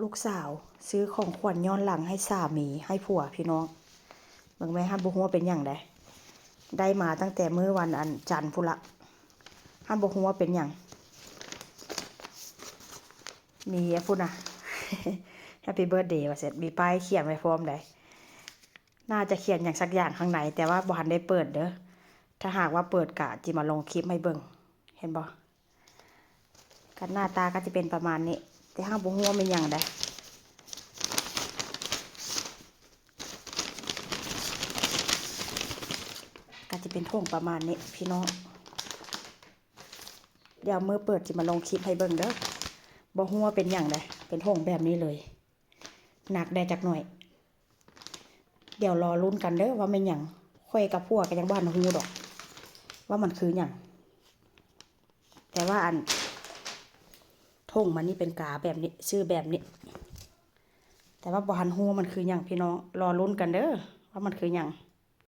ລູກສາວຊື້ຂອງຂວັນຍ້ອນຫຼັງໃຫ້ສາມີ ໃຫ້ຜົວພີ່ນ້ອງ. ເບິ່ງແມ້ ຫັ້ນບໍ່ຮູ້ວ່າເປັນຫຍັງໃດ. ໄດ້ມາຕັ້ງແຕ່ມື້ວັນອັນຈັນພຸ້ນລະ. ຫັ້ນບໍ່ຮູ້ວ່າເປັນຫຍັງ. ມີອັນພຸ້ນນະ Happy Birthday ວ່າຊັ້ນ. ມີປ້າຍຂຽນໄວ້ພ້ອມໃດ. ໜ້າຈະຂຽນຫຍັງສັກຢ່າງຂ້າງໃນ ແຕ່ວ່າບໍ່ທັນໄດ້ເປີດເດີ. ຖ້າຫາກວ່າເປີດກະຊິມາລົງຄລິບໃຫ້ເບິ່ງ. ເຫັນບໍ່? ກະໜ້າຕາກະຈະເປັນປະມານນີ້ ແຕ່ເຮົາບໍ່ຮູ້ວ່າແມ່ນຫຍັງໃດ. ກະຈະເປັນຖົງປະມານນີ້ພີ່ນ້ອງ. ດຽວມື້ເປີດຊິມາລົງຄລິບໃຫ້ເບິ່ງເດີ. ບໍ່ຮູ້ວ່າເປັນຫຍັງໃດ ເປັນຖົງແບບນີ້ເລີຍ. ໜັກແດ່ຈັກໜ້ອຍ. ດຽວລໍລຸ້ນກັນເດີວ່າແມ່ນຫຍັງ. ຂ້ອຍກັບຜົວກະຍັງບໍ່ທັນຮູ້ດອກວ່າມັນຄືຫຍັງ. ແຕ່ວ່າອັນຖົງມັນນີ້ເປັນກາແບບນີ້ ຊື່ແບບນີ້. ແຕ່ວ່າບໍ່ທັນຮູ້ວ່າມັນຄືຫຍັງພີ່ນ້ອງ. ລໍລຸ້ນກັນເດີວ່າມັນຄືຫຍັງ.